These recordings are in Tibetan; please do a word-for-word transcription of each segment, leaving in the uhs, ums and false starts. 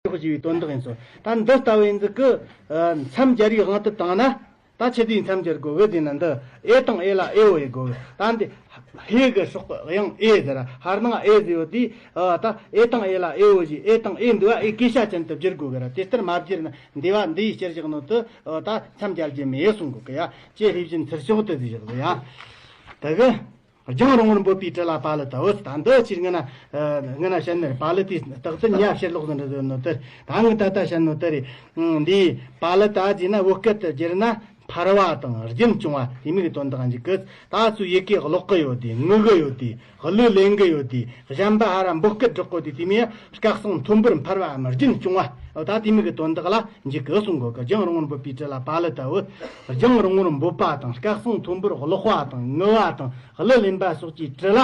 ཕྱོགས་ཞེས་པའི་དོན་དག་ཡིན་སོ། ད་འདི་ལྟ་བུ་ཡིན་ཟིག་གི། ཨ། མཚམས་སྦྱར་བའི་དབང་དུ་བཏང་ན། ད་ཆི་དེའི་མཚམས་སྦྱར་དགོས་གི་ཟེར་ན། འདི་ཨེ་དང་ཨེ་ལ་ཨེ་འོ་ཡེ་དགོས་གི། ད་འདི་ཧེ་གི་སྲོག་གི་དབྱངས་ཨེ་ཟེར་ར། ཧར་ནང་ཨེ་ཟེར་ཡོད་དེ། ཨ། ད་ཨེ་དང་ཨེ་ལ་ཨེ་འོ་ཞེས་ཨེ་དང་ཨེ་འདུ་བ་ཨེ་སྐད་ཤ་ཅན་དུ་བསྒྱུར་དགོས་གི་ར། དེ་ལྟར་མ་བསྒྱུར་ན་འདི་བ་འདི་ཡི་སྤྱིར་བཞག་ནོ་དུ། ཨ། ད་མཚམས་སྦྱར་རྒྱུ་མེད་གསུང་གོ་གི་ཡ། ཅེས་ལྷས་བྱིན་ཚུར་ཕྱོགས་དུ་ཟེར་བཞག་གི་ཡ། ད་གི། རྒྱང་རིང་བོར་འབོད་པའི་དྲི་ལ་པཱ་ལི་ཏ། འོ་ད་འདི་ཕྱིར་སྔ་ན། ཨ། སྔ་ན་བཤད་ནི་རེད། པཱ་ལི་ཏའི་རྟགས་དེ་ཉ་ཕྱིར་ལོག་ཟིན་འདྲ་ཟིན་ནོ་དེ། ད་ངས་ད་ལྟ་བཤད་ནོ་དེ་རེད། འདི་པཱ་ལི་ཏ་ཟེར་ན་བོད་སྐད་དུ་བསྒྱུར་ན་འཕར་བ་དང་རྒྱུན་སྐྱོང་བ་དེ་མོ་གི་དོན་དག་འཇུག་གི། ད་ཚུར་ཡི་གེ་ཀློག་གི་ཡོད་དེ། ངུ་གི་ཡོད་དེ། གླུ་ལེན་གི་ཡོད་དེ། གཞན་པ་ཧ་ར་འབོད་སྐད་སྒྲོག་གོ་དེ། དེ་མོ་སྐད་གསང་མཐོན་པོར་འཕར་བའམ་རྒྱུན་སྐྱོང་བ། འོ་ད་དེ་མོ་གི་དོན་དག་ལ་འཇུག་གི་གསུང་གོ་གི། རྒྱང་རིང་བོར་འབོད་པའི་དྲི་ལ་པཱ་ལི་ཏ། འོ། རྒྱང་རིང་བོར་འབོད་པ་དང་སྐད་གསང་མཐོན་པོར་ཀློག་པ་དང་ངུ་བ་དང་གླུ་ལེན་པ་སོགས་ཀྱི་དྲི་ལ།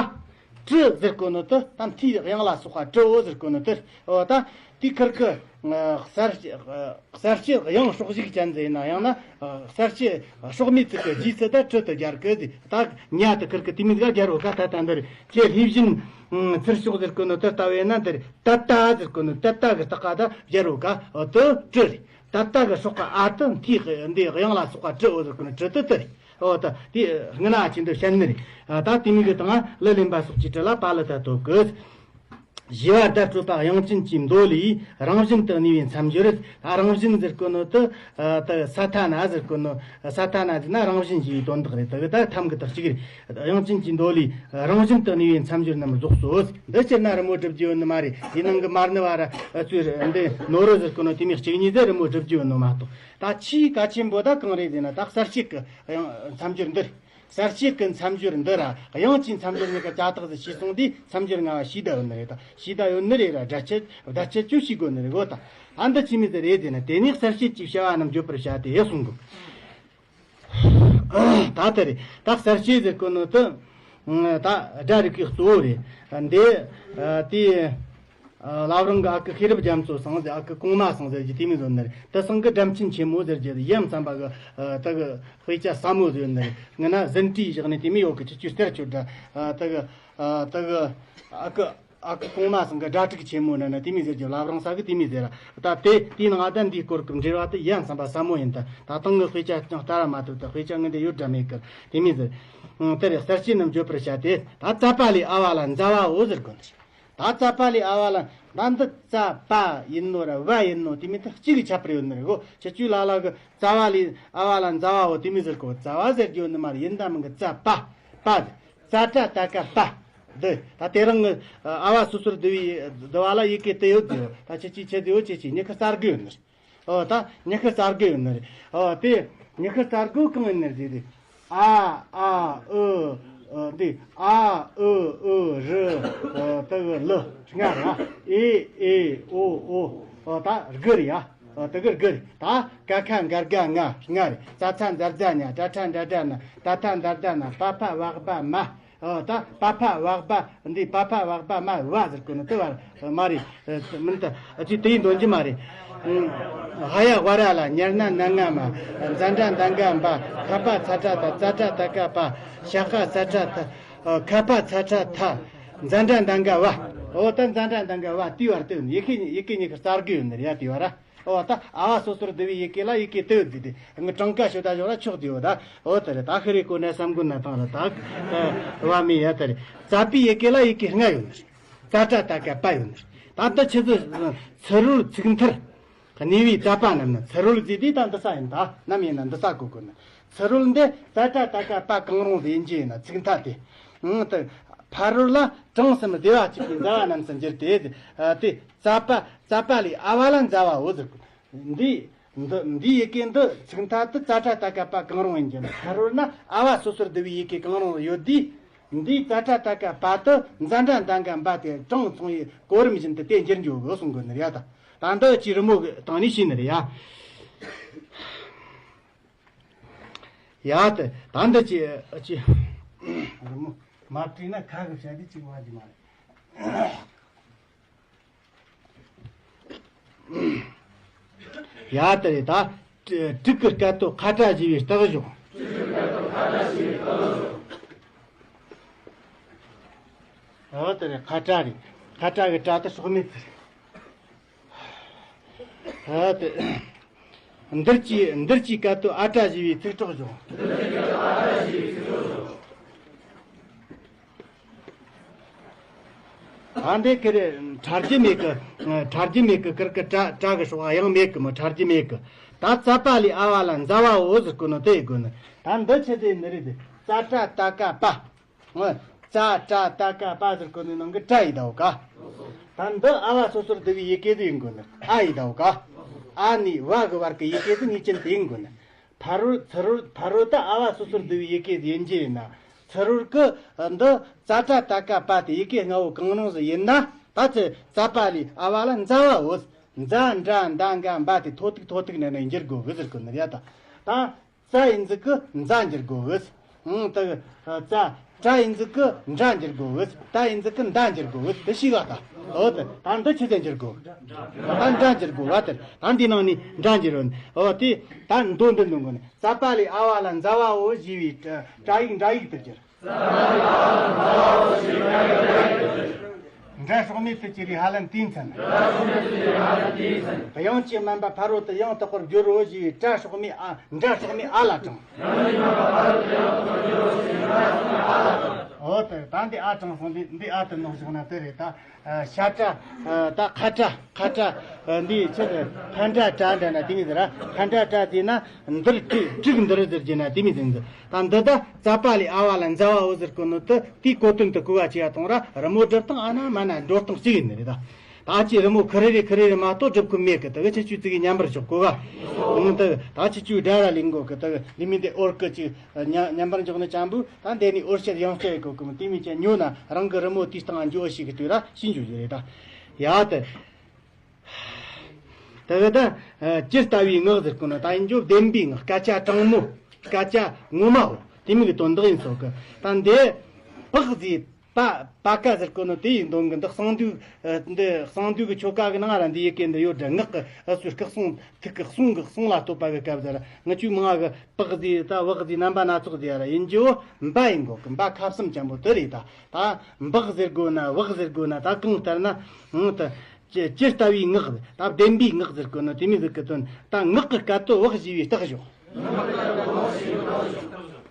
དྲི་ཟེར་གོ་ནོ་དེ། ད་མཐའི་དབྱངས་ལ་སོགས་པ་དྲི་འོ་ཟེར་གོ་ནོ་དེ། འོ་ད་དེ་ཁིར་གི། ཨ། གསལ་བྱེད། ཨ། གསལ་བྱེད་དབྱངས་སྲོག་ཞུགས་ཅན་ཟེར་ན། ཡང་ན། ཨ། གསལ་བྱེད་སྲོག་མེད་ཚིག་གི་རྗེས་སུ་ད་དྲི་དེ་སྦྱར་གི་ཟེར། ད་ཉ་དེ་ཁིར་གི་དེ་མོ་ཟིག་སྦྱར་འོ་ག། ད་ད་འདི་རེད། ལྷས་ལྷས་བྱིན། ཨ། ཚུར་ཕྱོགས་ཟེར་གོ་ནོ་དེ་ལྟ་བས་ན་འདི་རེད། ཏ་ཏ་ཟེར་གོ་ནོ་ཏ་ཏ་གི་རྟགས་ཀ་ད་སྦྱར་འོ་ག། འོ་དེ་དྲི་རེད། ད་ལྟ་གི་སྲོག་ག་ཨ་དེ་མཐའི་འདི་དབྱངས་ལ་སོགས་པ་དྲི་འོ་ཟེར་གོ་ནོ་དྲི་དེ་དེ་རེད། འོ་ད་དེ་སྔ་ན་ཅི་འདི་བཤད་ནི་རེད། ཨ། ད་དེ་མོ་གི་དང་གླུ་ལེན་པ་སོགས་ཀྱི་དྲི་ལ་པཱ་ལི་ཏ་ཐོབ་གི། བཞི་བ་བརྡ་སྤྲོད་པ་དབྱངས་ཅན་གྱི་མདོ་ལས། རང་བཞིན་དུ་གནས་པའི་མཚམས་སྦྱོར། ཨ། རང་བཞིན་ཟེར་གོ་ནོ་དེ། ཨ། ད་ས་ཐ་ན་ཟེར་གོ་ནོ། ས་ཐ་ན་ཟེར་ན་རང་བཞིན་ཞེས་པའི་དོན་དག་རེད། ད་གི་ད་ཐམ་གི་དག་ཅིག་རེད། དབྱངས་ཅན་གྱི་མདོ་ལས་རང་བཞིན་དུ་གནས་པའི་མཚམས་སྦྱོར་རྣམས་རྫོགས་སོ། འདི་སྤྱིར་ན་རི་མོ་བསྒྲུབ་རྒྱུ་ཡོད་ནི་མ་རེད། དེའི་ནང་གི་མར་ནི་བ་ར་ཚུར་འདི་ནོ་རུ་ཟེར་གོ་ནོ་དེ་མོ་གཅིག་གཉིས་ཟེར་རི་མོ་བསྒྲུབ་རྒྱུ་ཡོད་ནོ་མ་གཏོགས། ད་ཆེས་གལ་ཆེན་པོ་ད་གང་རེད་ཟེར་ན། ད་གསལ་བྱེད་ཀྱི་དབྱངས་མཚམས་སྦྱོར་འདི་རེད། གསལ་བྱེད་ཀྱི་མཚམས་སྦྱོར་འདི་ར་དབྱངས་ཀྱི་མཚམས་སྦྱོར་གཉིས་ཀ་ཅ་དག་ཏུ་ཕྱེ་སོང་དུས་མཚམས་སྦྱོར་ལྔ་བ་ཕྱེ་བསྡད་ཡོད་ནི་རེད། ད་ཕྱེ་བསྡད་ཡོད་ནི་རེད་ར། བརྡ་ཆད་བརྡ་ཆད་ཅུང་ཕྱེ་དགོས་ནི་རེད་གོ། ད་ད་འདི་ཆི་མོ་ཟིག་རེད་ཟེར་ན། དེ་ནས་གསལ་བྱེད་ཀྱི་བྱ་བ་རྣམས་བརྗོད་པར་བྱ་སྟེ་གསུང་གི། ད་དེ་རེད། ད་གསལ་བྱེད་ཟེར་གོ་ནོ་དེ། ད་སྒྲ་རིག་པའི་གཙོ་བོ་རེད། འདི་དེ། ཨ། བླ་བྲང་གི་ཨ་ཁུ་ཤེས་རབ་རྒྱ་མཚོ་ཚང་ཟེར། ཨ་ཁུ་གོང་མ་ཚང་ཟེར་རྒྱུ་དེ་མོ་ཟིག་ཡོད་ནི་རེད། དེ་ཚང་གི་སྒྲ་མཆན་ཆེན་མོ་ཟེར་རྒྱུ་ཡ་མཚན་པ་གི། ཨ། དེ་གི་དཔེ་ཆ་ཟབ་མོ་ཟིག་ཡོད་ནི་རེད། ངི་ན་ཟིན་བྲིས་བཞག་ནས་དེ་མོ་ཡོད་གི། ཁྱེད་ཆོས་གཏེར་ཆོས་སྒྲ། ཨ། དེ་གི། ཨ། དེ་གི་ཨ་ཁུ། ཨ་ཁུ་གོང་མ་ཚང་གི་སྒྲ་དྲུག་ཆེན་མོ་ན་ན་དེ་མོ་ཟེར་རྒྱུ། བླ་བྲང་ས་གི་དེ་མོ་ཟེར་ར། ད་དེ་དེའི་ནང་ཨ་ད་འདིའི་སྐོར་གི་འགྲེལ་བ་དེ་ཡ་མཚན་པ་ཟབ་མོ་ཡིན། ད་ད་ཐེངས་ངི་དཔེ་ཆ་ཅང་ལྟ་ར་མ་ཐུབ། ད་དཔེ་ཆ་ངི་འདི་ཡོད་དྲ་མེད་གི། དེ་མོ་ཟེར། ཨང་། དེ་རེད། གསལ་བྱེད་རྣམས་བརྗོད་པར་བྱ་སྟེ། ད་ཙ་པ་ལས་ཨ་བ་ལ་མཛའ་བའོ་ཟེར་གོ་ནི་རེད། ད་ཙ་པ་ལས་ཨ་བ་ལ། ད་འདི་ཙ་པ་ཡིན་ནོ་ར་བ་ཡིན་ནོ་དེ་མོ་དེ་གཅིག་གི་ཁྱད་པར་ཡོད་ནི་རེད་གོ། ཁྱེད་ཆོས་ལ་ལ་གི་ཙ་བ་ལས་ཨ་བ་ལ་མཛའ་བའོ་དེ་མོ་ཟེར་གོ། ཙ་བ་ཟེར་རྒྱུ་ཡོད་ནི་མ་རེད། ཡིན་ད་མིན་གི་ཙ་པ། པ་དེ། ཙ་ཏྲ་ཏ་ཀ་པ། འདི་ད་དེ་རིང་གི་ཨ་བ་སོ་སོར་བསྡུ་བའི་བསྡུ་བ་ལ་ཡི་གེ་དེ་ཡོད་དེ་ཡོད། ད་ཁྱེད་ཆོས་ཁྱེད་དེ་ཡོད། ཁྱེད་ཆོས་ཉི་ཤུ་རྩ་དགུ་ཡོད་ནི་རེད། ཨོ། ད་ཉི་ཤུ་རྩ་དགུ་ཡོད་ནི་རེད། ཨོ། དེ་ཉི་ཤུ་རྩ་དགུ་གང་ཡིན་ནི་རེད་ཟེར་དུས། ཨ། ཨ། ཨུ། ཨུ། འདི་ཨ། ཨུ། ཨུ། རུ། ཨོ། ཏི། ལུ། ལྔ་རེད། ཨེ། ཨེ། ཨོ། ཨོ། ཨོ། ད་དགུ་རེད་ཡ། ཨོ། དེ་གི་དགུ་རེད། ད་ཀ་ཁ་འགར་ག་ང་ལྔ་རེད། ཙ་ཚ་འཛར་ཛ་ཉ། ཏྲ་ཁྲ་འདྲ་སྒྲ་ན། ད་ཐ་འདར་ད་ན། པ་ཕ་བ་བ་མ། ཨོ། ད་པ་ཕ་བ་བ། འདི་པ་ཕ་བ་བ་མ་བ་ཟེར་གོ་ནི་དེ་བ་མ་རེད། མིན་ད་ཅི་དེ་ཡིན་དོན་གྱི་མ་རེད། ཧ་ཡ་ཝ་ར་ལ། ཉར་ན་ན་ང་མ། ཛ་འདྲ་འདའ་འགའ་འབའ། ཁ་པ་ཚ་ཏྲ་ད། ཙ་ཏྲ་ཏ་ཀ་པ། ཤ་ཁ་ཚ་ཏྲ་ཐ། ཁ་པ་ཚ་ཏྲ་ཐ། ཛ་འདྲ་འདའ་འགའ་བ། ཨོ། ད་ཛ་འདྲ་འདའ་འགའ་བ་དེ་བར་དུ་ཡི་གེ་ཡི་གེ་ཉི་ཤུ་རྩ་དགུ་ཡོད་ནི་རེད་ཡ། དེ་བ་ར། ཨོ། ད་ཨ་བ་སོ་སོར་བསྡུ་བའི་ཡི་གེ་ལ་ཡི་གེ་དེ་ཡོད་དེ། དེ་ངི་གྲངས་ཀ་ཤོད་ད་ཞོག་ལ་ཆོག་དེ་ཡོད་ད། ཨོ། དེ་རེད། ད་ཤི་རེ་གོ་ནས་བསམ་གོ་ན་ཐང་ལ་ད་བ་མི་ཡ་དེ་རེད། ཙ་པའི་ཡི་གེ་ལ་ཡི་གེ་ལྔ་ཡོད་ནི་རེད། ཙ་ཏྲ་ཏ་ཀ་པ་ཡོད་ནི་རེད། ད་ལྟ་ཁྱེད་ཚོ་ཚུ་རོལ་ཚིག་མཐར་གནས་པའི་ཙ་པ་རྣམས་ནི། ཚུ་རོལ་ཟེར་དུས་ད་འདི་ས་ཡིན། ད་ནམ་ཡིན་ན་འདི་ས་གོ་དགོས་ནི། ཚུ་རོལ་འདི་ཙ་ཏྲ་ཏ་ཀ་པ་གང་རུང་ཟེར་རྒྱུ་ཡིན་ན་ཚིག་མཐའ་དེ། ཨང་། དེ་ཕ་རོལ་ལ་གྲངས་སམ་བདེ་བ་གཅིག་པའི་མཛའ་བ་རྣམས་སུ་འགྱུར་ཏེ། ཨ། དེ་ཙ་པ། ཙ་པ་ལས་ཨ་བ་ལ་མཛའ་བའོ་ཟེར་གོ། འདི་འདི་འདི་ཡི་གེ་འདི་ཚིག་མཐའ་དེ་ཙ་ཏྲ་ཏ་ཀ་པ་གང་རུང་ཡིན་གྱི་ན། ཕ་རོལ་ན་ཨ་བ་སོ་སོར་བསྡུ་བའི་ཡི་གེ་གང་རུང་ཡོད་དུས། འདིའི་ཙ་ཏྲ་ཏ་ཀ་པ་དེ་ཛ་འདྲ་འདའ་འགའ་འབའ་དེ་གྲངས་མཚུངས་པའི་གོ་རིམ་བཞིན་དུ་དེ་འགྱུར་འགྱོ་གི་གསུང་གི་ནི་རེད་ཡ། ད་ད་འདི་ཅི་རི་མོ་གི་སྟེང་ནས་ཤེས་ནི་རེད་ཡ། ཡ། དེ་ད་འདི་ཅི་ཅི་རི་མོ་མ་བྲིས་ན་ཁ་གི་བཤད་དེ་ཅིག་བ་ཅི་མ་རེད། ཡ། དེ་རེད། ད་དྲུག་གི་སྐད་དོད་ཁ་སྒྲ་ཞེས་པའི་རྟགས་བཞག། ཨོ། དེ་རེད། ཁ་སྒྲ་རེད། ཁ་སྒྲ་གི་སྒྲ་དེ་སྲོག་མེད་ཚིག་རེད། ཨ་དེ། འདིར་གྱི་འདིར་གྱི་སྐད་དོད་ཨ་ཏྲ་ཞེས་པའི་ཚིག་གྲོགས་བྱུང་། ད་འདི་ཁེ་རེ་ཕྲ་རྒྱུ་མེད་གི། ཕྲ་རྒྱུ་མེད་གི་ཀིར་གི་ཏྲ་ཏྲ་གི་སྲོག་ཡང་མེད་གི་མོ། ཕྲ་རྒྱུ་མེད་གི། ད་ཙ་པ་ལས་ཨ་བ་ལ་ཛ་བ་འོ་ཟེར་གོ་ནོ་དེ་ཡི་གོ་ནི། ད་འདི་ཆི་ཟེར་ནི་རེད། ཙ་ཏྲ་ཏ་ཀ་པ། ཙ་ཏྲ་ཏ་ཀ་པ་ཟེར་གོ་ནི་ནང་གི་ཏྲ་ཡི་ཟླ་བ་ཀ། ད་འདི་ཨ་བ་སོ་སོར་བསྡུ་བའི་ཡི་གེ་ཟིག་ཡིན་གོ་ནི། ཨ་ཡི་ཟླ་བ་ཀ། ཨ་ནས་བ་གི་བར་གི་ཡི་གེ་ཟིག་ངེས་ཅན་དེ་ཡིན་གོ་ནི། ཕ་རོལ་ཚུ་རོལ་ཕ་རོལ་ཏུ་ཨ་བ་སོ་སོར་བསྡུ་བའི་ཡི་གེ་ཡིན་རྒྱུ་ཡིན་ན། ཚུ་རོལ་གི་འདི་ཙ་ཏྲ་ཏ་ཀ་པ་དེ་ཡི་གེ་ལྔ་བོ་གང་རུང་ཟིག་ཡིན་ན། ད་ཚེ་ཙ་པ་ལས་ཨ་བ་ལ་ཛ་བ་འོ། ཛ་འདྲ་འདའ་འགའ་འབའ་དེ་ཐོ་ཐུག་ཐོ་ཐུག་ནས་ནས་འགྱུར་དགོས་གི་ཟེར་གོ་ནི་རེད་ད། ད་ཙ་ཡི་མཛུག་གི་ཛ་འགྱུར་དགོས་གི། ཨང་ད་ཙ། ཏྲ་ཡི་མཛུག་གི་ཏྲ་འགྱུར་དགོས་གི། ཏ་ཡི་མཛུག་གི་ཏ་འགྱུར་དགོས་གི། དེ་ཤེས་ག་ད། འོ་དེ་ད་འདི་ཆི་ཟིག་འགྱུར་དགོས། ད་འདྲ་འགྱུར་དགོས་བ་དེ། ད་འདི་ནང་ནས་འདྲ་འགྱུར་རོ། འོ་དེ་ད་མདོ་འདི་འདོན་དགོས་ནི། ཙ་པ་ལས་ཨ་བ་ལ་ཛ་བ་འོ་ཞེས་པའི་ཏྲ་ཡིག་འདྲ་ཡིག་ཏུ་གྱུར། འདྲ་སྲོག་མེད་དུ་གྱུར་པའི་ཧ་ལན་དེའི་མཚན། དབྱངས་ཀྱིས་དམན་པ་ཕ་རོལ་ཏུ་ཡང་དག་པར་སྦྱོར་རོ་ཞེས་པའི་ཏྲ་སྲོག་མེད་ཨ། འདྲ་སྲོག་མེད་ཨ་ལ་དྲངས། འོ་དེ་ད་འདི་ཨ་དྲངས་སོང་། འདི་འདི་ཨ་དུ་ནོག་བཞག་ན་དེ་རེད་ད། ཤ་ཏྲ། ད་ཁ་ཏྲ་ཁ་ཏྲ། འདི་ཆེད་དུ་ཕན་ཏྲ་ཏྲ་འདྲ་ན་དེ་མི་ཟེར་ར། ཕན་ཏྲ་ཏྲ་ཟེར་ན་འདིར་དྲུག་དྲུག་འདིར་ཟེར་རྒྱུ་ན་དེ་མི་ཟེར་འདི། ད་འདི་ད་ཙ་པ་ལས་ཨ་བ་ལ་ཛ་བ་འོ་ཟེར་གོ་ནོ་དེ་དེའི་གོ་དོན་དུ་གོ་བ་བྱས་གཏོང་ར། རི་མོ་སྒྲུབ་སྟངས་ཨ་ན་མ་ན་འགྲོ་སྟངས་གཅིག་ཡིན་ནི་རེད་ད། ད་ཅི་རི་མོ་ཁི་རི་རི་ཁི་རི་རི་མ་གཏོགས་སྒྲུབ་ཁུལ་མེད་གི། དེ་གི་ཁྱེད་ཆོས་ཙི་གི་མཉམ་པར་འཇོག་གོ་ག། ཨང་དེ་ད་ཁྱེད་ཆོས་དགྲ་ར་ལེན་གོ་གི། དེ་གི་ལི་མི་འདི་ཨོར་གི་ཅིག་མཉམ་མཉམ་པར་འཇོག་ནི་ཅང་བུ། ད་འདི་ནི་ཨོར་ཤད་ཡང་སྤྲད་གོ་གི་མོ། དེ་མི་ཅན་ཉོ་ན་རང་གི་རི་མོ་དེའི་སྟེང་འཇོག་ཤིག་གི་དུས་ར་ཤིན་འཇོག་རྒྱུ་རེད་ད། ཡ་དེ། དེ་གི་ད་ཇི་ལྟ་བུའི་ངག་ཟེར་གོ་ནོ་ད་ཡིན་རྒྱུ་བདེན་པའི་ངག། སྐད་ཆ་དྲང་མོ། སྐད་ཆ་ངོ་མའོ། དེ་མི་གི་དོན་དག་ཡིན་སོགས་གི། ད་འདི་པགས་ཟེར། པ་པ་ཀ་ཟེར་གོ་ནོ་དེ་ཡི་འདོན་གི། འདི་གསང་འདུས། འདི་གསང་འདུས་གི་ཆོ་ག་གི་ནང་ར་འདི་ཡི་གེ་འདི་ཡོད་དྲ། ངག་གི་ཨ་སུ་སྐུ་གསུང་ཐུགས་ཀྱི་གསུང་གི་གསུང་ལ་བསྟོད་པ་གི་སྐབས་ཟེར། ང་ཆོས་མང་གི་པགས་ཟེར་ད་བག་ཟེར་རྣམ་པ་སྣ་ཚོགས་ཟེར་ར་ཡིན་རྒྱུ་འབའ་ཡིན་གོ་གི། འབའ་ཁ་གསུམ་ཅན་པོ་དེ་རེད་ད། ད་འབག་ཟེར་གོ་ན་བག་ཟེར་གོ་ན་ད་གང་ལྟར་ན་ཨང་ད་ཇི་ཇི་ལྟ་བུའི་ངག་ད་བདེན་པའི་ངག་ཟེར་གོ་ནོ་དེ་མི་ཟིག་གི་དོན། ད་ངག་གི་སྐད་དོད་བག་ཞེས་པའི་རྟགས་ཞོག།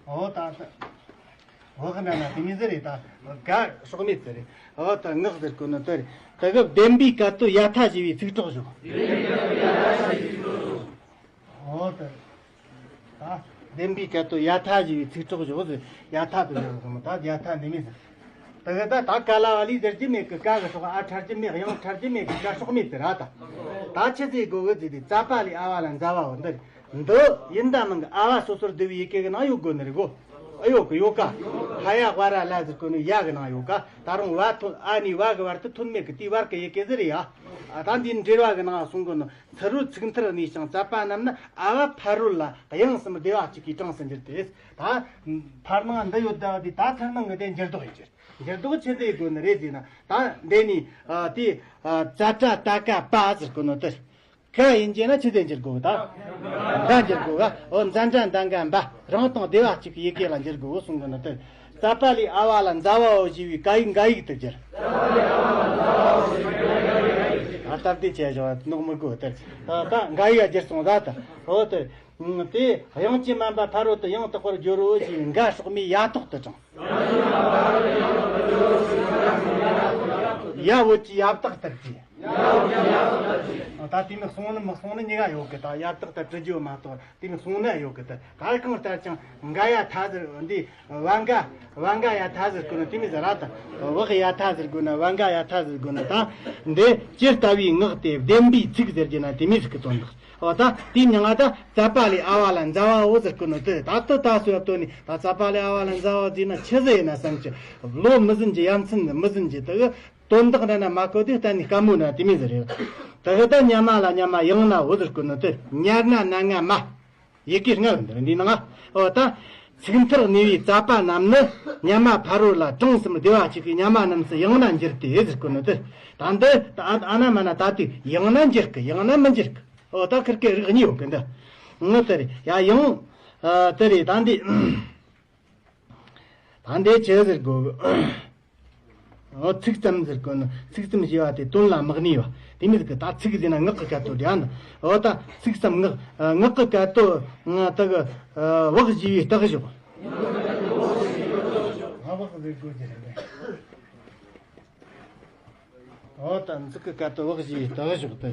འོ་ད་ད། བག་ན་ན་དེ་མི་ཟེར་རེད་ད། ག་སྲོག་མེད་ཟེར་རེད། འོ་ད་ངག་ཟེར་གོ་ནོ་དེ་རེད། ད་གི་བདེན་པའི་སྐད་དོད་ཡ་ཐ་ཞེས་པའི་ཚིག་གྲོགས་ཞོག། འོ་ད་ད་བདེན་པའི་སྐད་དོད་ཡ་ཐ་ཞེས་པའི་ཚིག་གྲོགས་ཞོག་ཟེར། ཡ་ཐ་དུ་ཡོད་གི་མོ། ད་ཡ་ཐ་དེ་མི་ཟེར། ད་གི་ད་ད་ཀ་ལ་བ་ལི་ཟེར་རྒྱུ་མེད་གི། ཀ་གི་སྲོག་ཨ་ཕྲ་རྒྱུ་མེད། དབྱངས་ཕྲ་རྒྱུ་མེད་གི། ག་སྲོག་མེད་ཟེར་ར་ད། ད་ཆི་ཟེར་གོ་གི་ཟེར་དུས་ཙ་པ་ལས་ཨ་བ་ལ་ཛ་བ་འོ་འདི་རེད། འདི་ཡིན་ད་མིན་གི་ཨ་བ་སོ་སོར་བསྡུ་བའི་ཡི་གེ་གི་ནང་ཡོད་དགོས་ནི་རེད་གོ། ཨ་ཡོད་གི་ཡོད་ཀ། ཧ་ཡ་ཝ་ར་ལ་ཟེར་གོ་ནི་ཡ་གི་ནང་ཡོད་ཀ། ད་རུང་བ་ཐོན་ཨ་ནི་བ་གི་བར་དུ་ཐོན་མེད་གི། དེའི་བར་གི་ཡི་གེ་ཟེར་ཡ། ཨ་ད་འདིའི་འགྲེལ་བ་གི་ནང་གསུང་གི་ནི། ཚུ་རོལ་ཚིག་མཐར་གནས་ཤིང་ཙ་པ་རྣམས་ནི་ཨ་བ་ཕ་རོལ་ལ་དབྱངས་སམ་སྡེ་བ་གཅིག་གི་གྲངས་སུ་འགྱུར་ཏེ། ད་ཕར་ནང་འདི་ཡོད་ད་དེ་ད་ཚུར་ནང་གི་དེ་འགྱུར་ལྡོག་ཡིན་གྱི། འགྱུར་ལྡོག་ཆི་ཟེར་དགོས་ནི་རེད་ཟེར་ན། ད་འདི་ནི་ཨ་དེ་ཨ་ཙ་ཏྲ་ཏ་ཀ་པ་ཟེར་གོ་ནོ་དེ། ཀ་ཡིན་གྱི་ན་ཆི་ཟེར་འགྱུར་དགོས་ད། འདྲ་འགྱུར་དགོས་ག། འོ་ཛ་འདྲ་འདའ་འགའ་འབའ། རང་དང་སྡེ་བ་གཅིག་གི་ཡི་གེ་ལ་འགྱུར་དགོས་གསུང་གི་ནི་དེ། ཙ་པ་ལས་ཨ་བ་ལ་ཛ་བ་འོ་ཞེས་པའི་ཀ་ཡིག་འགའ་ཡིག་ཏུ་འགྱུར། ད་སྟབས་བདེ་བྱས་བཞག་ནོག་མི་དགོས་དེ། ད་ད་འགའ་ཡིག་འགྱུར་སོང་ད་ད། འོ་དེ། དེ་དབྱངས་ཀྱིས་དམན་པ་ཕ་རོལ་ཏུ་ཡང་དག་པར་སྦྱོར་རོ་ཞེས་འགའ་སྲོག་མེད་ཡ་ཐོག་ཏུ་དྲངས། ཡ་བོད་ཀྱི་ཡ་བཏགས་ལྟར་གྱི། ད་དེ་མི་གསུང་ནི་མི་གསུང་ནི་གཉིས་ཀ་ཡོད་གི། ད་ཡ་བཏགས་ལྟར་བྲི་རྒྱུ་མ་གཏོགས་དེ་མི་གསུང་ནི་ཡོད་གི། ད་ག་གང་ལྟར་ཀྱང་འགའ་ཡ་ཐ་ཟེར་འདི་བ་འགའ་བ་འགའ་ཡ་ཐ་ཟེར་གི་ནི་དེ་མི་ཟེར་ར། ད་བག་ཡ་ཐ་ཟེར་གི་ན་བ་འགའ་ཡ་ཐ་ཟེར་གི་ན། ད་འདི་ཇི་ལྟ་བུའི་ངག་སྟེ་བདེན་པའི་ཚིག་ཟེར་གྱི་ན་དེ་མི་ཟིག་གི་དོན་དག། འོ་ད་དེའི་མྱིང་ང་ད་ཙ་པ་ལས་ཨ་བ་ལ་ཛ་བ་འོ་ཟེར་གོ་ནོ་དེ། ད་ལྟ་ད་སོ་ཡ་དོ་ནི་ད་ཙ་པ་ལས་ཨ་བ་ལ་ཛ་བ་ཟེར་ན་ཆི་ཟེར་ཡིན་ན་བསམ་གྱི། བློ་མི་ཟིན་གྱི། ཡ་མཚན་མི་ཟིན་གྱི། དེ་གི་དོན་དག་འདྲ་ན་མ་གོ་དུས་གཏན་ནས་དཀའ་མོ་ན་དེ་མི་ཟེར་རེད། དེ་གི་ད་ཉ་མ་ལ་ཉ་མ་ཡང་ན་འོ་ཟེར་གོ་ནོ་དེ། ཉར་ན་ན་ང་མ། ཡི་གེ་ལྔ་ཡོད་འདིར་འདི་ནང་། འོ་ད་ཚིག་མཐར་གནས་པའི་ཙ་པ་རྣམས་ནི་ཉ་མ་ཕ་རོལ་ལ་གྲངས་སམ་སྡེ་བ་གཅིག་གི་ཉ་མ་རྣམས་སུ་ཡང་ན་འགྱུར་ཏེ་ཟེར་གོ་ནོ་དེ། ད་འདི་ད་ཨ་ན་མ་ན་ད་དེ་ཡང་ན་འགྱུར་གི། ཡང་ན་མི་འགྱུར་གི། འོ་ད་ཁིར་ཀའི་རིགས་གཉིས་ཡོད་གི་འདི། ངོ་དེ་རེད་ཡ། ཡང་ཨ་དེ་རེད། ད་འདི་ད་འདི་ཆི་ཟེར་དགོས་གི། འོ་ཚིག་ཙམ་ཟེར་གོ་ནི། ཚིག་ཙམ་ཞེས་པ་དེ་དོན་ལ་མི་གནས་པ་དེ་མོ་ཟིག་གི། ད་ཚིག་ཟེར་ན་ངག་གི་སྐད་དོད་རེད་ཨ་ནི། འོ་ད་ཚིག་ཙམ་ངག་ངག་གི་སྐད་དོད་ང་ད་གི་བག་ཞེས་པའི་རྟགས་ཞོག་ང་བག་ཟེར་དགོས་ཀྱི་རེད། འོ་ད་ཚིག་གི་སྐད་དོད་བག་ཞེས་པའི་རྟགས་ཞོག་དེ།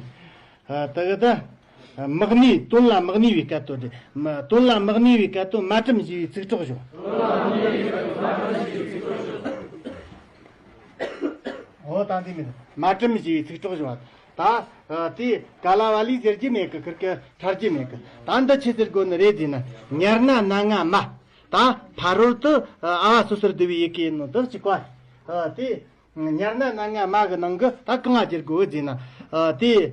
ཨ་ད་གི་ད་མི་གནས། དོན་ལ་མི་གནས་པའི་སྐད་དོད་དེ། མ་དོན་ལ་མི་གནས་པའི་སྐད་དོད་མ་དྲན་ཞེས་པའི་ཚིག་གྲོགས་ཞོག་འོ་ད་འདི་མིན། མ་དྲན་ཞེས་པའི་ཚིག་གྲོགས་ཞོག་ད་ཨ་དེ་ག་ལ་བ་ལས་ཟེར་རྒྱུ་མེད་གི། ཁིར་གི་ཐར་རྒྱུ་མེད་གི། ད་འདི་ཆི་ཟེར་དགོས་ནི་རེད་ཟེར་ན། ཉར་ན་སྣ་ལྔ་མ། ད་ཕ་རོལ་ཏུ་ཨ་བ་སོ་སོར་བསྡུ་བའི་ཡི་གེ་ནང་དུ་གཅིག་པ། ཨ་དེ་ཉར་ན་སྣ་ལྔ་མ་གི་ནང་གི་ད་གང་ང་བསྒྱུར་དགོས་ཟེར་ན། ཨ་དེ་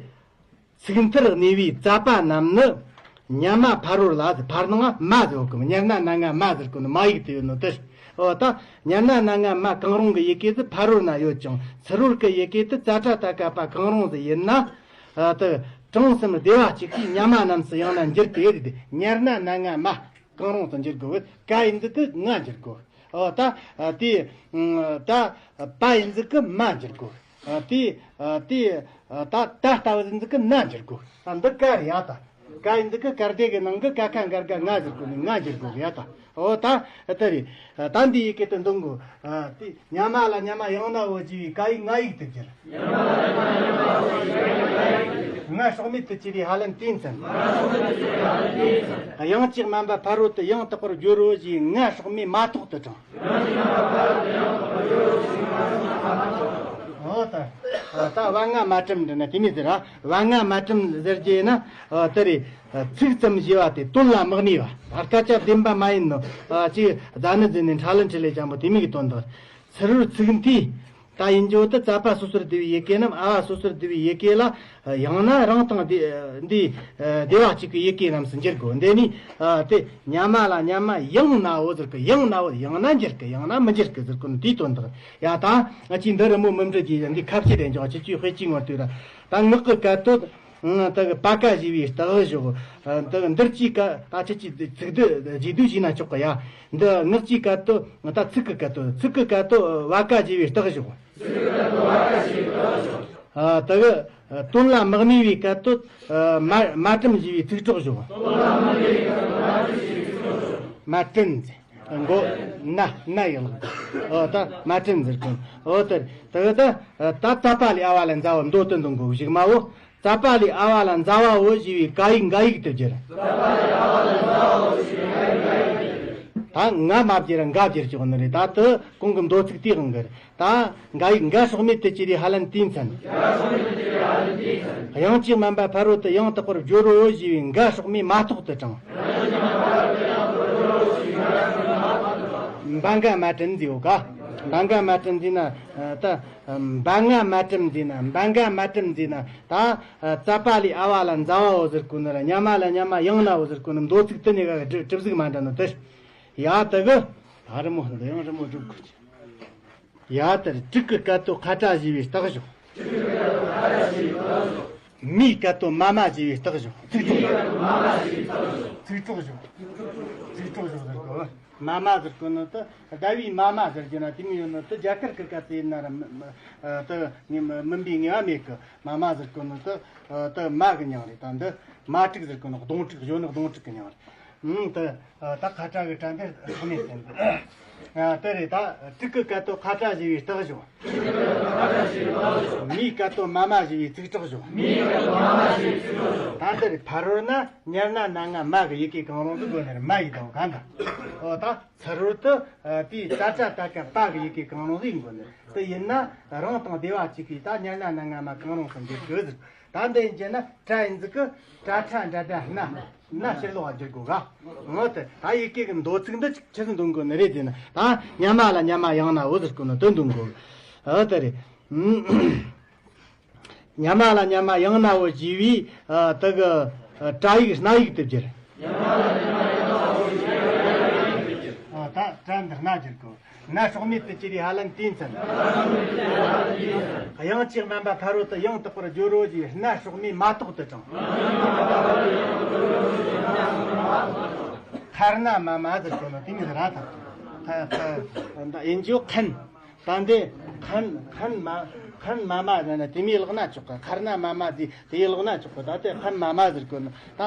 ཚིག་མཐར་གནས་པའི་ཙ་པ་རྣམས་ནི་ཉ་མ་ཕ་རོལ་ལ་ཟེར། ཕར་ནང་ང་མ་ཟེར་གོ་གི། ཉར་ན་སྣ་ལྔ་མ་ཟེར་གོ་ནི་མ་ཡིག་དེ་ཡོད་ནོ་དེ། འོ་ད་ཉར་ན་སྣ་ལྔ་མ་གང་རུང་གི་ཡི་གེ་དེ་ཕ་རོལ་ན་ཡོད་ཀྱང་ཚུ་རོལ་གི་ཡི་གེ་དེ་ཙ་ཏྲ་ཏ་ཀ་པ་གང་རུང་ཟིག་ཡིན་ན། ཨ་དེ་གྲངས་སམ་སྡེ་བ་གཅིག་གིས་ཉ་མ་རྣམས་སུ་ཡང་ན་འགྱུར་ཏེ་ཟེར་ཏེ། ཉར་ན་སྣ་ལྔ་མ་གང་རུང་དུ་འགྱུར་དགོས། ཀ་ཡིན་ཟིག་གི་ང་འགྱུར་དགོས། འོ་ད་ཨ་དེ་ད་པ་ཡིན་ཟིག་གི་མ་འགྱུར་དགོས། ཨ་དེ་ཨ་དེ་ད་ད་ལྟ་བུ་ཟིག་གི་ན་འགྱུར་དགོས། ད་འདི་ཀ་རེད་ཡ། ད་ཀ་ཡིན་ཟིག་གི་ཀ་སྡེ་གི་ནང་གི་ཀ་ཁ་འགར་ག་ང་ཟེར་གོ་ནི་ང་འགྱུར་དགོས་ཡ། ད་འོ་ད་ཨ་དེ་རེད། ད་འདི་ཡི་གེ་དེ་འདོན་དགོས། ཨ་དེ་ཉ་མ་ལ་ཉ་མ་ཡང་ན་འོ་ཞེས་པའི་ཀ་ཡིག་ང་ཡིག་ཏུ་བསྒྱུར། ང་སྲོག་མེད་དུ་གྱུར་པའི་ཧ་ལན་ཏིན་ཚན། དབྱངས་ཅིག་དམན་པ་ཕ་རོལ་ཏུ་ཡང་དག་པར་སྦྱོར་རོ་ཞེས་ང་སྲོག་མེད་མ་ཐོགས་ཏུ་དྲངས། འོ་ད་ད་བ་ང་མ་དྲན་འདྲི་ན་དེ་མོ་ཟེར་ར། བ་ང་མ་དྲན་ཟེར་རྒྱུ་ཡིན་ན། ཨ་དེ་རེད། ཚིག་ཙམ་ཞེས་པ་དེ་དོན་ལ་མི་གནས་པ། ད་སྐད་ཆ་བདེན་པ་མ་ཡིན་ནོ། ཨ་ཅིག་རྫ་ནི་རྫི་ནི་ཁྲ་ལན་ཁྲི་ལེ་ཅང་པོ་དེ་མོ་གི་དོན་དག་ཚུ་རོལ་ཚིག་མཐའི་ད་ཡིན་རྒྱུ་དེ་ཙ་པ་སོ་སོར་བསྡུ་བའི་ཡི་གེ་རྣམས་ཨ་བ་སོ་སོར་བསྡུ་བའི་ཡི་གེ་ལ། ཡང་ན་རང་དང་འདི་འདི་སྡེ་བ་གཅིག་གི་ཡི་གེ་རྣམས་སུ་འགྱུར་དགོས། འདི་ནི་ཨ་དེ་ཉ་མ་ལ་ཉ་མ་ཡང་ན་འོ་ཟེར་གི། ཡང་ན་འོ། ཡང་ན་འགྱུར་གི། ཡང་ན་མི་འགྱུར་གི་ཟེར་གོ་ནི་དེའི་དོན་དག་ཡ། ད་ང་ཅིག་འདི་རི་མོ་མི་འབྲི་རྒྱུ་ཡིན། འདི་ཁ་ཕྱེ་དེ་འཇོག་ཅི་ཅུའི་དཔེ་ཅིག་ངོ་ལྟོས་ར། ད་ངག་གི་སྐད་དོད། ད་གི་པ་ཀ་ཞེས་པའི་རྟགས་ཞོག་ད་གི་འདིར་གྱིས་ཀ་ད་ཁྱེད་ཀྱིས་ཚིག་སྡུད་རྗེས་ཟློས་བྱས་ན་ཆོག་གི་ཡ། འདི་ངག་གི་སྐད་དོད། ད་ཚིག་གི་སྐད་དོད། ཚིག་གི་སྐད་དོད་བ་ཀ་ཞེས་པའི་རྟགས་ཞོག་ཨ་ད་གི་དོན་ལ་མི་གནས་པའི་སྐད་དོད། མ་མ་དྲན་ཞེས་པའི་ཚིག་གྲོགས་ཞོག་མ་དྲན་ཟེར། མགོ་ན་ན་ཡང་ལགས། འོ་ད་མ་དྲན་ཟེར་གོ། འོ་ད་ད་གི་ད་ད་ཙ་པ་ལས་ཨ་བ་ལ་ཛ་བ་མདོ་དོན་དུ་འགོ་བཞུགས་མ་འོ། ཙ་པ་ལས་ཨ་བ་ལ་ཛ་བ་འོ་ཞེས་པའི་ཀ་ཡིག་འགའ་ཡིག་ཏུ་བསྒྱུར། ད་ང་མ་བསྒྱུར་འགའ་བསྒྱུར་ཆོག་ནི་རེད། ད་དེ་གོང་གི་མདོ་ཚིག་དེའི་དབང་གིས་རེད། ད་འགའ་ཡིག་འགའ་སྲོག་མེད་དུ་གྱུར་པའི་ཧ་ལན་ཏིན་ཚན། དབྱངས་ཅིག་དམན་པ་ཕ་རོལ་ཏུ་ཡང་དག་པར་སྦྱོར་རོ་ཞེས་པའི་འགའ་སྲོག་མེད་མ་ཐོགས་ཏུ་དྲངས། འབའ་འགའ་མ་དྲན་ཟེར་ཡོད་ཀ། འབའ་འགའ་མ་དྲན་ཟེར་ན་ད། འབའ་འགའ་མ་དྲན་ཟེར་ན། འབའ་འགའ་མ་དྲན་ཟེར་ན། ད་ཙ་པ་ལས་ཨ་བ་ལ་ཛ་བ་འོ་ཟེར་གོ་ནི་ར། ཉ་མ་ལ་ཉ་མ་ཡང་ན་འོ་ཟེར་གོ་ནི། མདོ་ཚིག་དེ་གཉིས་ཀ་གྲུབ་གྲུབ་ཟིག་མ་འདྲ་ནོ་དེ། ཡ་ད་གི་ད་རི་མོ་འདི་ཡང་རི་མོ་སྒྲུབ་དགོས། ཡ་ད་རི་དྲུག་གི་སྐད་དོད་ཁ་ཏྲ་ཞེས་པའི་རྟགས་ཞོག་མིའི་སྐད་དོད་མ་མ་ཞེས་པའི་རྟགས་ཞོག་ཚིག་གྲོགས། ཚིག་གྲོགས་ཞོག་ཚིག་གྲོགས་ཞོག་ཟེར་གོ། མ་མ་ཟེར་གོ་ནི་དེ་ཟླ་བའི་མ་མ་ཟེར་རྒྱུ་ན་དེ་མོ་ཡོད་ནི་དེ། རྒྱ་གར་གི་སྐད་དེ་ཡིན་ན་ར་མི་མི་དེ་ངས་མི་མིན་པའི་ངེས་པ་མེད་གི། མ་མ་ཟེར་གོ་ནི་དེ་དེ་མ་གི་མྱིང་རེད། ད་འདི་མ་དྲུག་ཟེར་གོ་ནི་གདོང་དྲུག་ཡོད་ནི། གདོང་དྲུག་གི་མྱིང་རེད། ཨང་དེ་ད་ཁ་ཏྲ་གི་ཏྲ་འདི་སྲོག་མེད་ཟེར་འདི། དེ་རེད། ད་དྲུག་གི་སྐད་དོད་ཁ་ཏྲ་ཞེས་པའི་རྟགས་ཞོག་མིའི་སྐད་དོད་མ་མ་ཞེས་པའི་ཚིག་གྲོགས་ཞོག་ད་འདི་རེད། ཕ་རོལ་ན་ཉར་ན་སྣ་ལྔ་མ་གི་ཡི་གེ་གང་རུང་དུ་དགོས་ནི་རེད། མ་ཡི་དང་ག་འདྲ། འོ་ད་ཚུ་རོལ་དུ་དེའི་ཙ་ཏྲ་ཏ་ཀ་པ་གི་ཡི་གེ་གང་རུང་ཟིག་དགོས་ནི་རེད། དེ་ཡིན་ན་རང་དང་སྡེ་བ་གཅིག་གིས་ད་ཉར་ན་སྣ་ལྔ་མ་གང་རུང་དུ་འགྱུར་དགོས་ཟེར། ད་འདི་ཡིན་གྱི་ན་ཏྲ་ཡིན་ཟིག་གི་ཏྲ་ཏྲ་འདྲ་འདྲ་སྣ་སྣ་ཕྱིར་ལོག་བསྒྱུར་དགོས་ག་འོ་དེ་ད་ཡི་གེ་གི་མདོ་ཚིག་འདི་ཆི་ཟིག་འདོན་དགོས་ནི་རེད་ཟེར་ན། ད་ཉ་མ་ལ་ཉ་མ་ཡང་ན་འོ་ཟེར་གོ་ནི་དོན་འདོན་དགོས། འོ་དེ་རེད། ཉ་མ་ལ་ཉ་མ་ཡང་ན་འོ་ཞེས་པའི་ཨ་དེ་གི་ཨ་ཏྲ་ཡིག་སྣ་ཡིག་ཏུ་བསྒྱུར། ཨ་ད་ཏྲ་འདི་སྣ་བསྒྱུར་དགོས། སྣ་སྲོག་མེད་དུ་གྱུར་པའི་ཧ་ལན་ཏིན་ཚན། དབྱངས་ཅིག་དམན་པ་ཕ་རོལ་ཏུ་ཡང་དག་པར་སྦྱོར་རོ་ཞེས་སྣ་སྲོག་མེད་མ་ཐོགས་ཏུ་དྲངས། ཁར་ན་མ་མ་ཟེར་གོ་ནོ་དེ་མོ་ར་ད། ད་ད་ད་ཡིན་རྒྱུ་མཁན། ད་འདི་ ཁན་ཁན་མ་ཁན་མ་མ་ཟེར་ན་དེ་མོ་ལབ་ན་ཆོག་གི། ཁར་ན་མ་མ་ཟེར་དེ་ལབ་ན་ཆོག་གི། ད་དེ་ཁན་མ་མ་ཟེར་གོ་ནི། ད་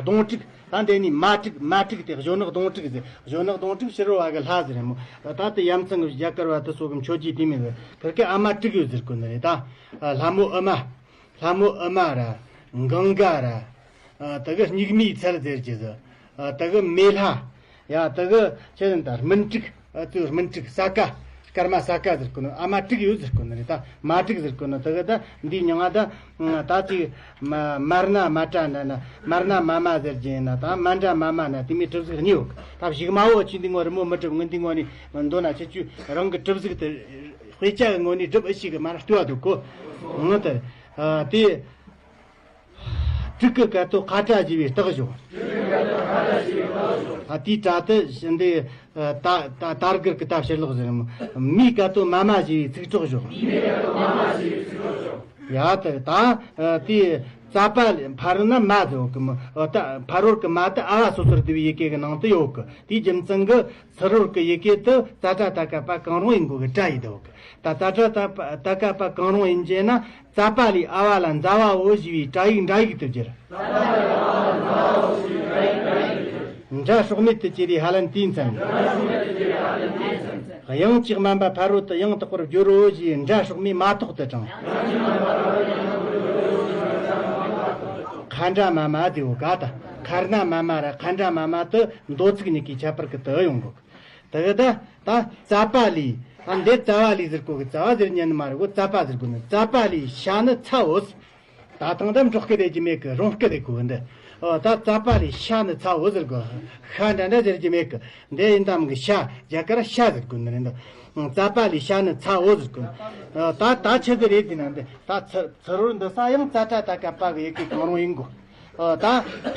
གདོང་དྲུག། ད་འདི་ནི་མ་དྲུག། མ་དྲུག་དེ་གཞོན་ནུ་གདོང་དྲུག་ཟེར། གཞོན་ནུ་གདོང་དྲུག་ཕྱི་རོལ་བ་གི་ལྷ་ཟེར་མོ། ད་དེ་ཡ་མཚན་གི་རྒྱ་གར་བ་དེ་ཚོ་གི་མཆོད་བརྗོད་དེ་མོ་ཟེར། ཁིར་གི་ཨ་མ་དྲུག་ཡོད་ཟེར་གོ་ནི་རེད། ད་ལྷ་མོ་ཨུ་མ། ལྷ་མོ་ཨུ་མ་ར། གངྒཱ་ར། ཨ། དེ་གི་སྙིགས་མའི་ཚལ་ཟེར་གྱི་ཟེར། ཨ། དེ་གི་མེ་ལྷ། ཡ། དེ་གི་ཆི་ཟེར་ད་སྨིན་དྲུག། ཨ། དེ་སྨིན་དྲུག་ས་ཀ། སྐར་མ་ས་ཀ་ཟེར་གོ་ནི། ཨ་མ་དྲུག་ཡོད་ཟེར་གོ་ནི་རེད། ད་མ་དྲུག་ཟེར་གོ་ནི། དེ་གི་ད་འདི་མྱིང་ང་ད་ད་ཅིག་མ་མར་ན་མ་ཏྲ་འདྲ་ན་མར་ན་མ་མ་ཟེར་གྱི་ཡིན་ན། ད་མ་འདྲ་མ་མ་ན་དེ་མོ་གྲུབ་གཟུགས་གཉིས་ཡོད་གི། ད་གཞུག་མ་འོ་ཆི་འདི་ངོ་རི་མོ་མི་གྲུབ། ངི་འདི་ངོ་ནི་མདོ་ན་ཆི་ཆུ་རང་གི་གྲུབ་གཟུགས་དེ་དཔེ་ཆ་གི་ངོ་ནས་སྒྲུབ་ཨེ་ཤེས་གི་མ་ར་ལྟོས་པ་འདུག་གོ། ངི་དེ། ཨ། དེ། དྲུག་གི་སྐད་དོད་ཁ་ཏྲ་ཞེས་པའི་རྟགས་བཞག། ཨ། དེའི་སྒྲ་དེ་འདི། ཨ། ད་ད་དར་གུར་གི་ད་ཕྱིར་ལོག་ཟེར་མོ། མིའི་སྐད་དོད་མ་མ་ཞེས་པའི་ཚིག་གྲོགས་བཞག། ཡ། དེ་ད། ཨ། དེ་ཙ་པ་ལས་ཕ་རོལ་ན་མ་ཟེར་ཡོད་གི་མོ། ཨ། ད་ཕ་རོལ་གི་མ་དེ་ཨ་བ་སོ་སོར་བསྡུ་བའི་ཡི་གེ་གི་ནང་དུ་ཡོད་གི། དེའི་རྒྱུ་མཚན་གི་ཚུ་རོལ་གི་ཡི་གེ་དེ་ཙ་ཏྲ་ཏ་ཀ་པ་གང་རུང་ཡིན་དགོས་གི་སྒྲ་ཡིན་འདུག་གི། ད་ཙ་ཏྲ་ཏ་ཀ་པ་གང་རུང་ཡིན་རྒྱུ་ན། ཙ་པ་ལས་ཨ་བ་ལ་ཛ་བ་འོ་ཞེས་པའི་སྒྲ་ཡིག་འདྲ་ཡིག་ཏུ་བསྒྱུར། འདྲ་སྲོག་མེད་དུ་གྱུར་པའི་ཧ་ལན་དེའི་མཚན། དབྱངས་ཀྱིས་དམན་པ་ཕ་རོལ་ཏུ་ཡང་དག་པར་བསྒྱུར་རོ་ཞེས་འདྲ་སྲོག་མེད་མ་ཐོགས་ཏུ་དྲངས། ཁ་འདྲ་མ་མ་དེའོ་ག་ད། ཁར་ན་མ་མ་ར་ཁ་འདྲ་མ་མ་དེ་མདོ་ཚིག་གཉིས་ཀྱི་ཁྱད་པར་གྱིས་དེ་ཡོང་གོ། དེ་གི་ད་ད་ཙ་པ་ལས། ཨ། འདི་ཙ་བ་ལས་ཟེར་གོ་གི། ཙ་བ་ཟེར་ཉན་ནི་མ་རེད་གོ། ཙ་པ་ཟེར་གོ་ནི། ཙ་པ་ལས་ཤ་ནི་ཚ་འོ་ཟེར། ད་ཐང་ད་འབྲོག་སྐད་རེད་ཀྱི་མེད་གི། རོང་སྐད་རེད་གོ་འདི། ཨོ། ད་ཙ་པ་ལས་ཤ་ནི་ཚ་འོ་ཟེར་གོ། ཤ་འདྲ་འདྲ་ཟེར་གྱི་མེད་གི། འདི་ཡིན་དམ་གི་ཤ། རྒྱ་གར་ཤ་ཟེར་གོ་ནི་རེད་འདི། ཙ་པ་ལས་ཤ་ནི་ཚ་འོ་ཟེར་གོ་ནི། ཨོ། ད་ད་ཆི་ཟིག་རེད་དེ་ན་འདི། ད་ཚུ་ཚུ་རོལ་འདི་ས་ཡང་ཙ་ཏྲ་ཏ་ཀ་པ་གི་ཡི་གེ་གང་རུང་ཡིན་གོ། ཨོ། ད་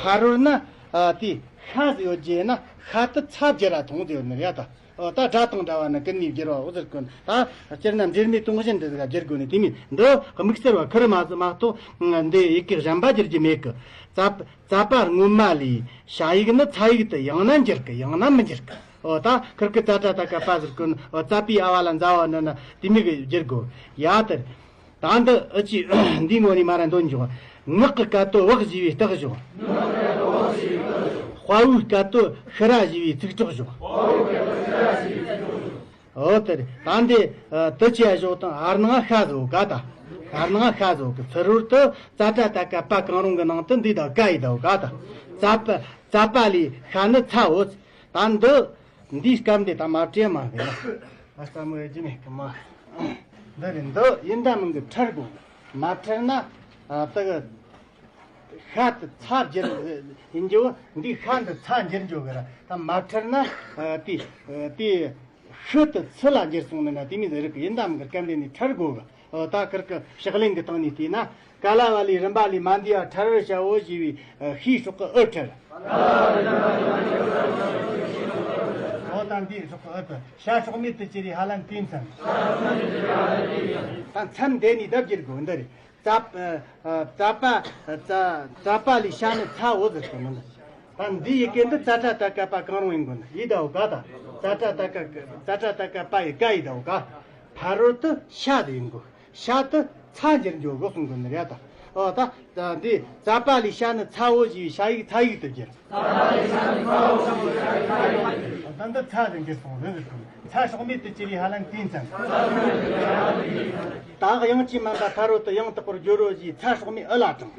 ཕ་རོལ་ན། ཨ། དེ་ཤ་ཟིག་ཡོད་རྒྱུ་ན་ཤ་དེ་ཚ་བསྒྱུར་ར་ཐོང་དེ་ཡོད་ནི་རེད་ད། ཨོ། ད་སྒྲ་དང་འདྲ་བ་ནི་ཀུན་ནས་བསྒྱུར་བ་འོ་ཟེར་གོ་ནི། ད་སྤྱིར་ན་འབྲེལ་མེད་དོན་གཞན་འདི་ཟིག་བསྒྱུར་དགོས་ནི་དེ་མིན། འདི་དམིགས་བསལ་བ་ཁུར་མ་ཟིག་མ་གཏོགས་འདི་ཡི་གེ་གཞན་པ་བསྒྱུར་རྒྱུ་མེད་གི། ཙ་ཙ་པ་སྔོན་མ་ལས་ཤ་ཡིག་ནི་ཚ་ཡིག་ཏུ་ཡང་ན་འགྱུར་གི། ཡང་ན་མི་འགྱུར་གི། ཨོ། ད་ཁུར་གི་ཙ་ཏྲ་ཏ་ཀ་པ་ཟེར་གོ་ནི། ཨོ། ཙ་པའི་ཨ་བ་ལ་ཛ་བ་ན་ན་དེ་མོ་གི་བསྒྱུར་དགོས། ཡ་དེར། ད་འདི་ཨ་ཅི་འདིའི་ངོ་ནས་མ་ར་འདོན་འཇོག། ངག་གི་སྐད་དོད་བག་ཞེས་པའི་རྟགས་བཞག། དཔའ་བོའི་སྐད་དོད་ཤི་ར་ཞེས་པའི་ཚིག་གྲོགས་བཞག། འོ་དེ་རེད། ད་འདི་ཨ་དུ་ཆེ་བཞག་དང་ཧར་ནང་ཤ་ཟོ་ག་ད། ཧར་ནང་ཤ་ཟོ་གི། ཚུ་རོལ་དུ་ཙ་ཏྲ་ཏ་ཀ་པ་གང་རུང་གི་ནང་དུ་འདི་ད་ཀ་ཡི་ད་ག་ད། ཙ་པ་ཙ་པ་ལས་ཤ་ནི་ཚ་འོ། ད་འདི་འདིའི་སྐབས་འདི་ད་མ་བྲིས་མ་གི་ན། ཨ་ས་མོ་ཡེ་ཇི་མེ་ཀི་མ། འདི་རེད། འདི་ཡིན་ད་མིན་གི་ཁྲར་དགོས། མ་ཁྲར་ན། ཨ། དེ་གི་ཤ་དེ་ཚ་འགྱུར་ཡིན་རྒྱུ། འདི་ཤ་འདི་ཚ་འགྱུར་འགྱོ་གི་ར། ད་མ་ཁྲར་ན། ཨ། དེ་དེ་ཤི་དེ་ཚི་ལ་འགྱུར་སོང་ནི་ན་དེ་མི་ཟེར་གི། ཡིན་ད་མིན་གི་སྐབས་འདི་ནི་ཁྲར་དགོས་གི། ཨོ། ད་ཁིར་གི་ཕྱག་ལེན་གི་སྟེང་ནས་བལྟས་ན། ཀ་ལ་བ་ལས་རིམ་པ་ལས་མ་འདས་པ་ཁྲར་བར་བྱའོ་ཞེས་པའི་ཤའི་སྲོག་གི་ཨུ་ཁྲར། ཨོ། ད་འདིའི་སྲོག་གི་ཨུ་དེ་ཤ་སྲོག་མེད་དུ་གྱུར་པའི་ཧ་ལན་དེའི་མཚན། ད་མཚན་འདི་ནི་ལྡབ་བསྒྱུར་དགོས་འདི་རེད། ཙ་ཙ་པ་ཙ་ཙ་པ་ལས་ཤ་ནི་ཚའོ་ཟེར་གི་མིན། ད་འདི་ཡི་གེ་འདི་ཙ་ཏྲ་ཏ་ཀ་པ་གང་རུང་ཡིན་དགོས་ནི། ཡི་ཟླ་བོ་ག་ད། ཙ་ཏྲ་ཏ་ཀ་ཙ་ཏྲ་ཏ་ཀ་པ་ཡི་ག་ཡི་ཟླ་བོ་ག། ཕ་རོལ་ཏུ་ཤ་དེ་ཡིན་དགོས། ཤ་དེ་ཚ་འགྱུར་འགྱོ་དགོས་གསུང་གི་ནི་རེད་ད། ཨོ། ད་ད་འདི་ཙ་པ་ལས་ཤ་ནི་ཚའོ་ཞེས་པའི་ཤ་ཡིག་ཚ་ཡིག་ཏུ་བསྒྱུར། ད་འདི་ཚ་དེ་འགྱུར་སོང་རེད་ཟེར་གི། ཚ་སྲོག་མེད་དུ་གྱུར་པའི་ཧ་ལན་དེའི་མཚན། ད་དབྱངས་ཀྱིས་དམན་པ་ཕ་རོལ་ཏུ་ཡང་དག་པར་བསྒྱུར་རོ་ཞེས་ཚ་སྲོག་མེད་ཨུ་ལ་དྲངས།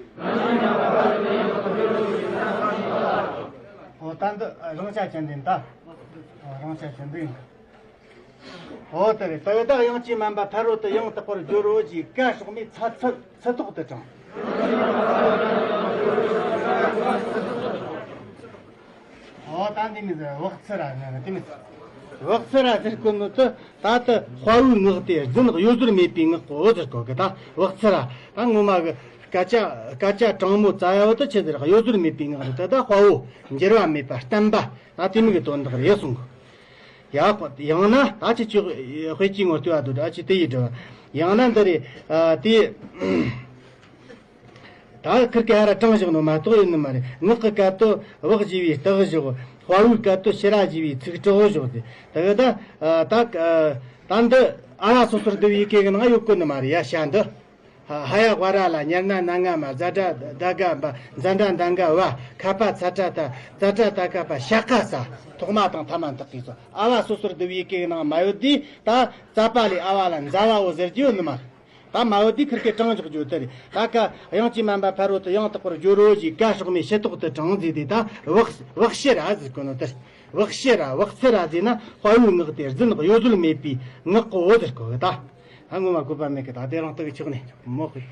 ཨོ། ད་འདི་རང་ཆ་ཅན་འདི་ཡིན་ད། ཨོ། རང་ཆ་ཅན་འདི་ཡིན། ཨོ། དེ་རེད། ད་ཡོད་ད་དབྱངས་ཀྱིས་དམན་པ་ཕ་རོལ་ཏུ་ཡང་དག་པར་བསྒྱུར་རོ་ཞེས་ཀ་སྲོག་མེད་ཚ་ཚ་ཚ་ཐོག་ཏུ་དྲངས། ཨོ། ད་འདི་མི་ཟེར་བག་ཚི་ར་ན་དེ་མི་ཟེར། བག་ཚི་ར་ཟེར་གོ་ནོ་དེ་ད་ལྟ་དཔའ་བོའི་ངག་དེ་རྫུན་གཡོ་ཟོལ་མེད་པའི་ངག་གོ་ཟེར་གོ་གི། ད་བག་ཚི་ར་ད་ངོ་མ་གི་སྐད་ཆ་སྐད་ཆ་དྲང་མོ་རྩ་ཡ་བོ་དེ་ཆི་ཟེར། གཡོ་ཟོལ་མེད་པའི་ངག་རེད། ད་ད་དཔའ་བོ་འགྱུར་བ་མེད་པ་བརྟན་པ་ད་དེ་མི་གི་དོན་དག་རེད་གསུང་གི། ཡ། ཡང་ན་ད་ཅི་ཅི་དཔེ་ཅིག་ངོ་ལྟོས་ཨ་དུ་ད་ཅི་དེ་ཡི་འདྲ་བ། ཡང་ན་འདི་རེད། ཨ། དེ་ད་ཁིར་ཀ་ར་དྲངས་བཞག་ནོ་མ་གཏོགས་ཡིན་ནི་མ་རེད། ངག་གི་སྐད་དོད་བག་ཞེས་པའི་རྟགས་བཞག། དཔའ་བོའི་སྐད་དོད་ཤི་ར་ཞེས་པའི་ཚིག་གྲོགས་བཞག་སྟེ། ད་གི་ད་ད་ད་འདི་ ཨ་བ་སོ་སོར་བསྡུ་བའི་སྐད་ཀྱི་ནང་ཡོད་གོ་ནི་མ་རེད་ཡ། ཤ་འདི། ཧ་ཧ་ཡ་ཝ་ར་ལ་ཉར་ན་ན་ང་མ་ཛ་དྲ་ད་ག་བ་ཛ་དྲ་ད་ག་བ་ཁ་པ་ཚ་དྲ་ད་ཙ་དྲ་ད་ག་བ་ཤ་ཀ་ས། ཐོག་མ་དང་ཐ་མ་འདག་གི་སོ། ཨ་བ་སོ་སོར་བསྡུ་བའི་སྐད་ཀྱི་ནང་མ་ཡོད་དུས་ད་ཙ་པ་ལས་ཨ་བ་ལ་ཛ་བ་འོ་ཟེར་གྱི་ཡོད་ནི་མ་རེད། ད་མ་ཡོད་དུས་ཁིར་ཀའི་གྲངས་འཇོག་རྒྱུ་དེ་རེད། ད་ཀ་དབྱངས་ཀྱིས་དམན་པ་ཕ་རོལ་ཏུ་ཡང་དག་པར་སྦྱོར་རོ་ཞེས་ཀ་སྲོག་མའི་ཕྱི་ཐོག་ཏུ་དྲངས་ཟེར་དུས་ད་བག་བག་ཕྱི་ར་ཟེར་གོ་ནོ་དེ་རེད། བག་ཕྱི་ར་བག་ཚི་ར་ཟེར་ན་དཔའ་བོའི་ངག་སྟེ་རྫུན་གཡོ་ཟོལ་མེད་པའི་ངག་གོ་འོ་ཟེར་གོ་གི། ད་ད་ངོ་མ་བཀོད་པ་མེད་གི། ད་དེ་རང་སྟེང་གི་ཆོག་ནས་མོ་གི།